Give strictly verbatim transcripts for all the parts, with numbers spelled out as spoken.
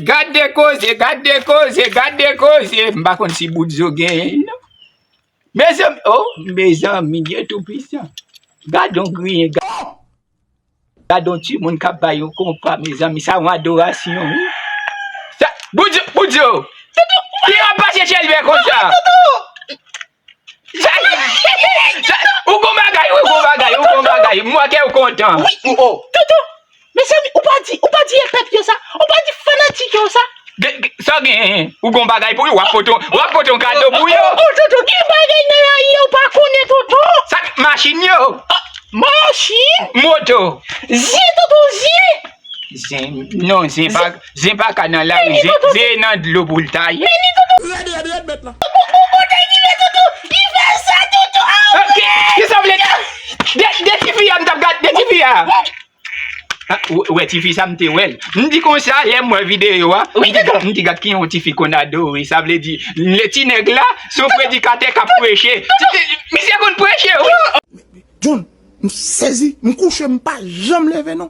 Gade koze, gade koze, gade koze. M pa konn si Bout Zo genyen, non. Mezanmi, oh, mezanmi, Dye Toupisan. Gade yon griyen, ga-, gade yon timoun k ap bay yon konpa, mezanmi, sa yon adorasyon, wi. Sa, Bout Zo, Bout Zo. Toutou, ki w ap pase chèlbè konsa? Toutou. Sa, sa, ou gon bagay, ou gon bagay, ou gon bagay. M wè kè w kontan. Wi, oh. Toutou, mezanmi, ou pa di, ou pa di e pèp yo sa, ou pa di fanatik yo sa. Gen, gen, sa gen, ou gon bagay pou yo, w ap pote, w ap pote yon kado pou yo. Oh, oh, Toutou, gen bagay nan lari yo ou pa konnen, Toutou. Sa, machin yo. Ah, machin. Moto. Zye, Toutou, zye. Zen, non, zen pa, zen pa ka nan lari, zen, zen nan dlo pou l ta ye. Rèd, rèd, rèd, mèt la. Bon, bon, bon, te rive, Toutou. Li fè sa, Toutou. Ah, ok. Ki sa w vle di? De, de tifi a, m t ap gad, de tifi a. Ah, w-, wè, tifi sa, m te wè l. M di konsa, lè m wè videyo a, m di, gad, m di, gad ki yon tifi konn adore. Sa vle di, le ti nèg la, se yon predikatè k ap preche. Ti, ti, misye konn preche, wi. John, m sezi, m kouche, m pa janm leve non.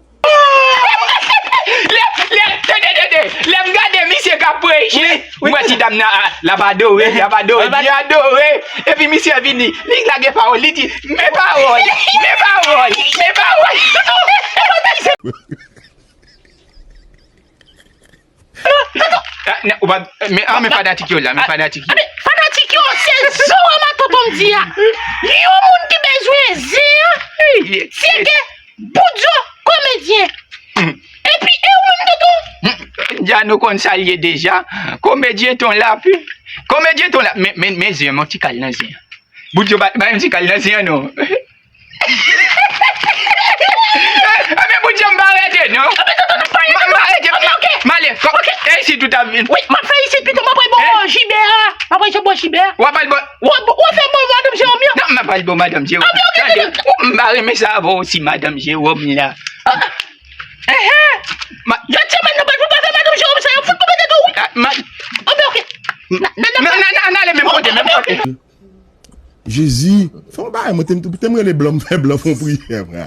Lè, lè, tande, tande, lè m gade misye k ap preche, m wè ti dam nan, ah, l ap adore, l ap adore, li adore. Epi misye vini, li lage pawòl, li di, men pawòl, men pawòl, men pawòl. Ah, non, ou pa, men, ah, men fanatik yo la, men fanatik yo. Ah, men fanatik yo, se zo a matant m di a. Yon moun ki bezwen zen an, se ke Bout Zo, komedyen. Hmm. Epi, e ou menm, Toutou? Hmm. Dja nou konn sa l ye deja. Komedyen ton lapi. Komedyen ton la, men, men, men zen, men yon ti kal nan zen. Bout Zo, ba, ba yon ti kal nan zen an, non. A, men Bout Zo, m pa rete, non. A, men Toutou, nou pa rete, m, m pa rete, m, m ale. Ok. E isit ou t ap vin? Wi, m ap fè isit pito, m ap al bò Jibè a. M ap al bò Jibè a. W ap al bò. W ap, w ap fè bò madanm Jewòm yo. Non, m ap al bò madanm Jewòm. Ok, ok, tande, Toutou. M pa renmen sa avè w si madanm Jewòm la. Ah. Ehe. Ma- Yo, tchè, men nou pa, nou pa fè madanm Jewòm sa, yo fout koupe tèt ou, wi. Ah, ma- Ok, ok. N, n, n, n, n, n ale menm kote, menm kote. Jezi, fè yon bagay, mwen te, te m rele blan, m fè blan fè yon priyè, frè.